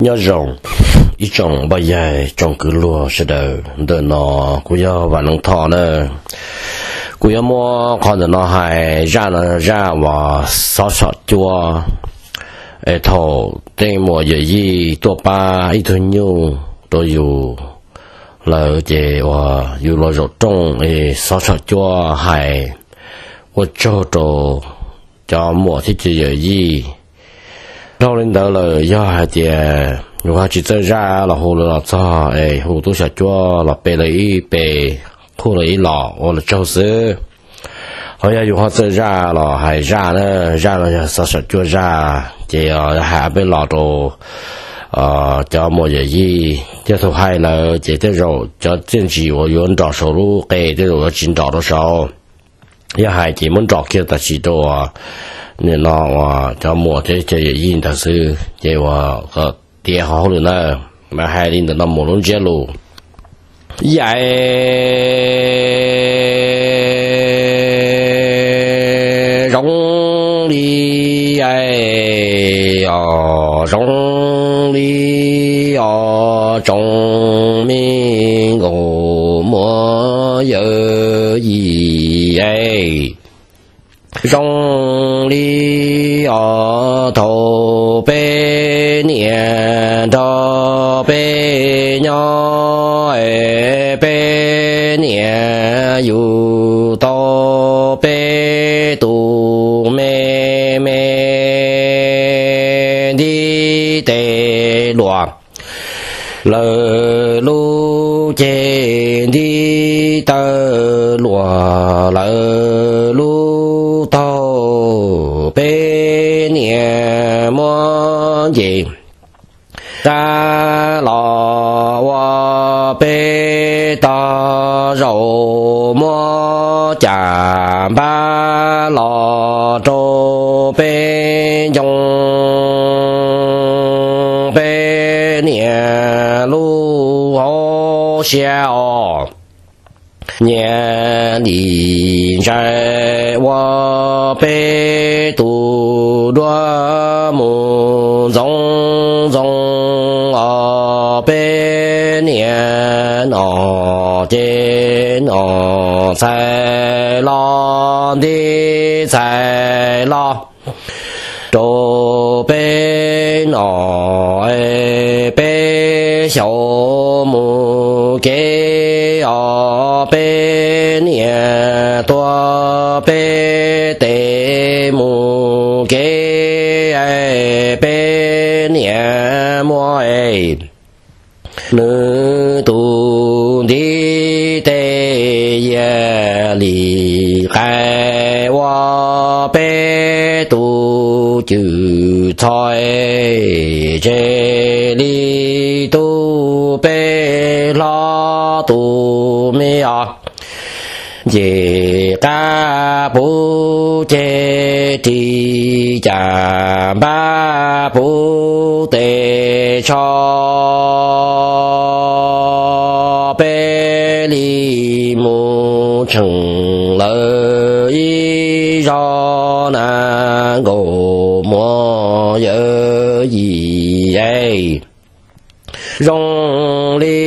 Nyob zoo ib tsoom poj yag tsoom kwv luag sawv daws, ntawm no kuv yog Vam Neeb Thoj na. Kuv yuav muab qhov ntawm no hais zaj no, zaj uas xob tshom cuab. Es thaum tej muam yawm yij tuaj pab ib tug nyuj rau yus lawm ces uas yus los zaum rooj es xob tshom cuab hais ua tsaug rau cov muam thiab cov yawm yij. Dhau li ntawd lawm yog hais tias yus ho tsis txawj zaj los hu lawv los txog es hu tub xyom cuab los pe lawv ib pe, hu lawv ib los ua lawv tsaug xwb. Ho yog yus ho txawj zaj los hais zaj na, zaj no yog xob tshom cuab zaj ces hais ob peb los rau cov muam yawm yij. Yog thaum hais lawm ces tej zaum cov txiaj ntsim uas yuav nrom saum lub qe tej zaum yuav tsis nrom rau saud. Yog hais ces muab nrom kiag tam sim rau nim no uas cov muam thiab cov yawm yij ntawd xwb ces uas kom tiav qhov hauj lwm ntawd mas hais li ntawm no mus lub ntsiab lus. Yam zoo li, o, zoo li os tsoom me nkauj muam yawm yij, zoo li os thaum peb niam nrog peb nyob, peb niam yug tau peb tus me me nti tes luam lawv lub ceg, nti taw luam lawv lub taug, peb niam muab nce qab los ua peb tog zaum, muab cam npab los rau peb ncoo, peb niam lub hauv siab os. Nyias lim ntsais ua peb tus duab mus ntxoov ntxoo os, peb niam nom ces nom txhais los nti txhais los rau peb nom, peb xyaum mus kev os, peb niam tuav peb tes mus kev, peb niam muab nws tus ntiv tes yias lim qais ua peb tus cwm txhos, tseg li tub peb hlob tus me os. Nce qab puv ceg ris cam npab puv tes tsho, peb li mus tsheej lawv ib zog na nkauj muam yawm yij. Zoo li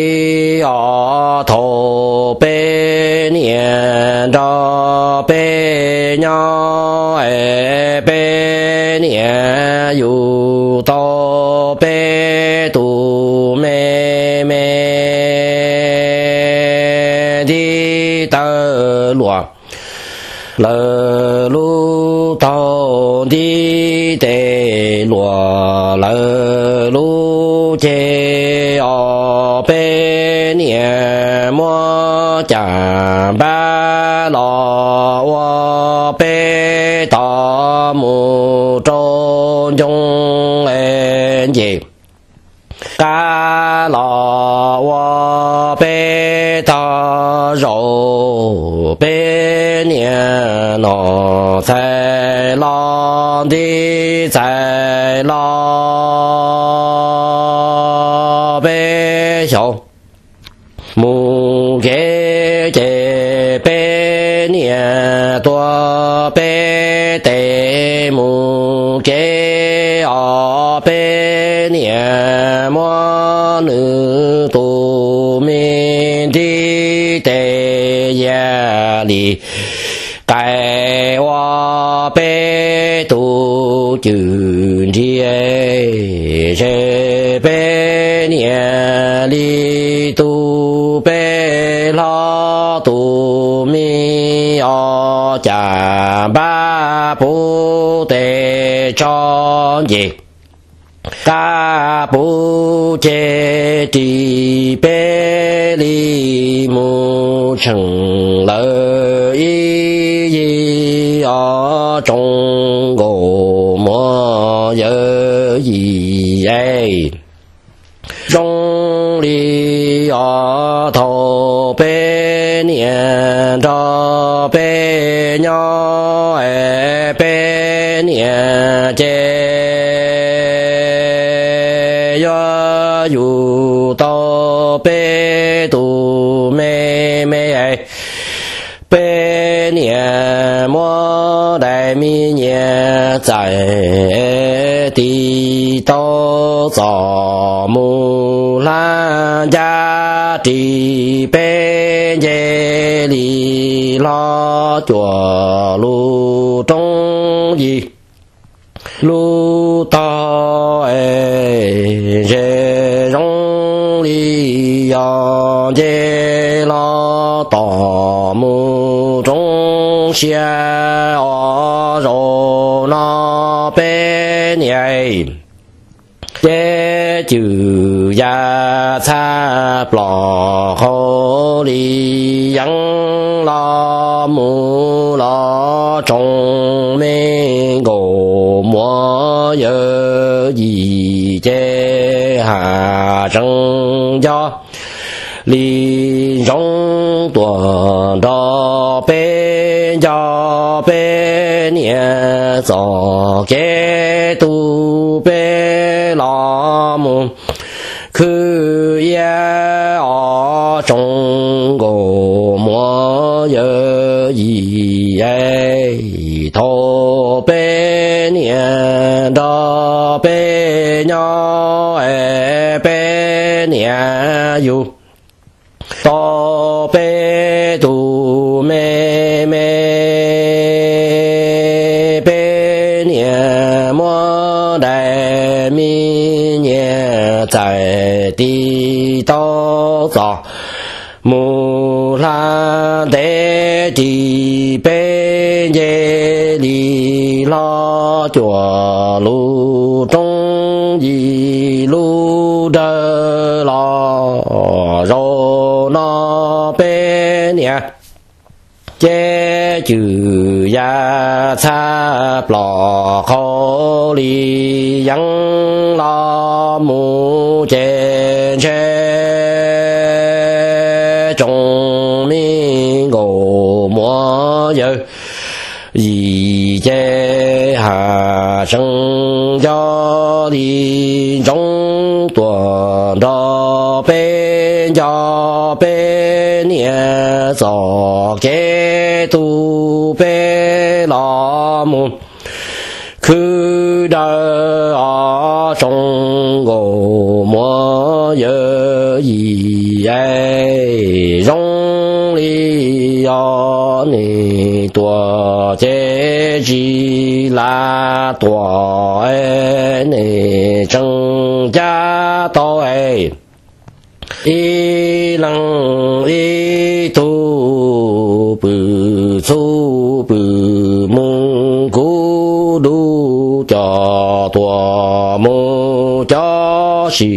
os thaum peb niam nrog peb nyob, peb niam yug tau peb tus me me ntiv taw luam lawv lub taug, ntiv tes luam lawv lub ceg os, peb niam muab cam npab los ua peb tog mus rau ncoo, nce qab los ua peb tog zaum, peb niam nom txhais los nti txhais los peb xyaum mus kev ces peb niam tuav peb tes mus kev os, peb niam muab nws tus me ntiv tes yam li qais ua peb tus cwm ntiag, ces peb niam li tus peb hlob tus me os cas npaj puv tes tsho nce qab puv ceg ris peb li mus tsheej lawm ib yig os tsoom nkauj muam yawm yij es. Zoo li os thaum peb niam nrog peb nyob es peb niam ces yuav yug tau peb tus me me es. Peb niam muab daim me nyiaj txais tis tau txom mus hlab ncaj ris peb nce li hlob cuam lub roob yig lub tog es zoo li yog nce los tom mus roob siab os zaum no peb niam ces cwm yaj txhaj plos hauv li yeeb los mus los tsoom me nkauj muam yawm yij ces haj tseem nco li ntsoov tuaj nrog peb nco peb niam txoj kev tu peb los mus khwv iab os tsoom nkauj muam yawm yij es. Thaum peb niam nrog peb nyob es peb niam yug tau peb tus me me, peb niam muab daim me nyiaj txais tis tau txom mus hla ntev ris peb nce li hlob cuam lub roob yig lub dawg los zaum no peb niam ces cwm yaj txhaj plos qhau li yeeb los mus ces ntshe tsoom me nkauj muam yawm yij ces haj tseem nco li ntsoov tuaj nrog peb nco peb niam txoj kev tu peb los mus khwv dawb os tsoom nkauj muam yawm yij es. Zoo li os nej tuaj ces tsis lam tuaj es nej tseem cab tau es ib leeg ib tug pw txhub pw mus kuv dub coj tuaj mus cov si